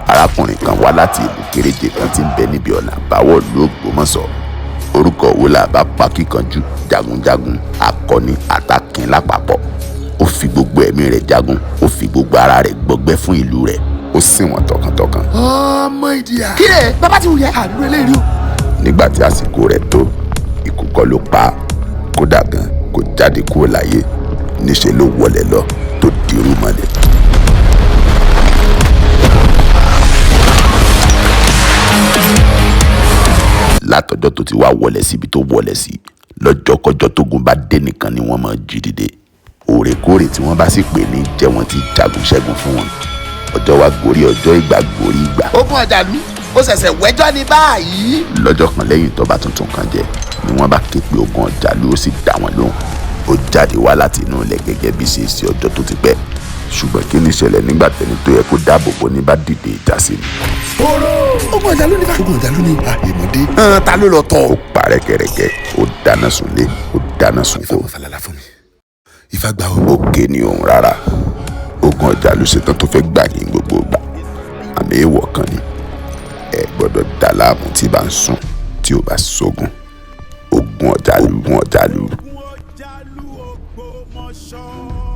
Arákùnrin kan wá láti ìlú kéréje kan tí ń bẹ níbi ọ̀nà àbáwọ̀ ìlú Ògbómọ̀ṣọ́. Orúkọ wo là bá pa kíkanjú, jagunjagun, akọni àtàkìn lápapọ̀. Ó fi gbogbo ẹ̀mí rẹ̀ jagun, ó fi gbogbo ara rẹ̀ gbọgbẹ́ fún ìlú rẹ̀, ó sìn wọ́n tọkàntọkàn. Ọmọ ìdíyà. Kí lè bàbá ti wù yẹ. Àdúrà eléyìí o. Nígbà tí àsìkò rẹ̀ tó, ikú kọ́ ló pa á. Kódà gan kò jáde kúrò láyé, níṣẹ́ ló wọlé lọ tó dirú mọ́lẹ̀. Látọjọ́ tó ti wá wọlé síbi tó wọlé sí, lọ́jọ́kọ́jọ́ tógun bá dé nìkan ni wọ́n máa jí dìde. Òrèkóòrè tí wọ́n bá sì pè ní jẹ́ wọ́n ti jagun ṣẹ́gun fún wọn. Ọjọ́ wa gorí ọjọ́, ìgbà gorí ìgbà. Ogun ọ̀jàlú ó ṣẹ̀ṣẹ̀ wẹ́jọ́ ní báyìí. Lọ́jọ́ kan lẹ́yìn tọ́ba tuntun kan jẹ ni wọ́n bá ké pe ogun ọ̀jàlú, ó sì dá wọn lóhùn. Ó jáde wá láti inú ilẹ̀ gẹ́gẹ́ bí ṣe ṣe ọjọ́ tó ti pẹ́. Ṣùgbọ́n kí ni ìṣẹ̀lẹ̀ nígbà tẹni tó yẹ kó dáàbò bò ní bá dìde ìjà sí ni? Ogun ọ̀jàlú ni. Ogun ọ̀jàlú ni. Àyèmọ̀dé. Ta ló lọ tọ̀. Ó parẹ́ kẹ̀rẹ̀kẹ́, ó dáná sunlé, ó dáná sunko. Ifá falala fún mi. Ifá gba o. Ó ké ní òun rárá. Ogun ọ̀jàlú ṣetán tó fẹ́ gbà ní gbogbo ìgbà. Àmì èèwọ̀ kan ni, ẹ gbọ́dọ̀ dà láàmú tí bá ń sùn tí ò bá sógun. Ogun ọ̀jàlú, ogun ọ̀jàlú. Ọ̀jàlú Ògbómọ̀ṣọ́.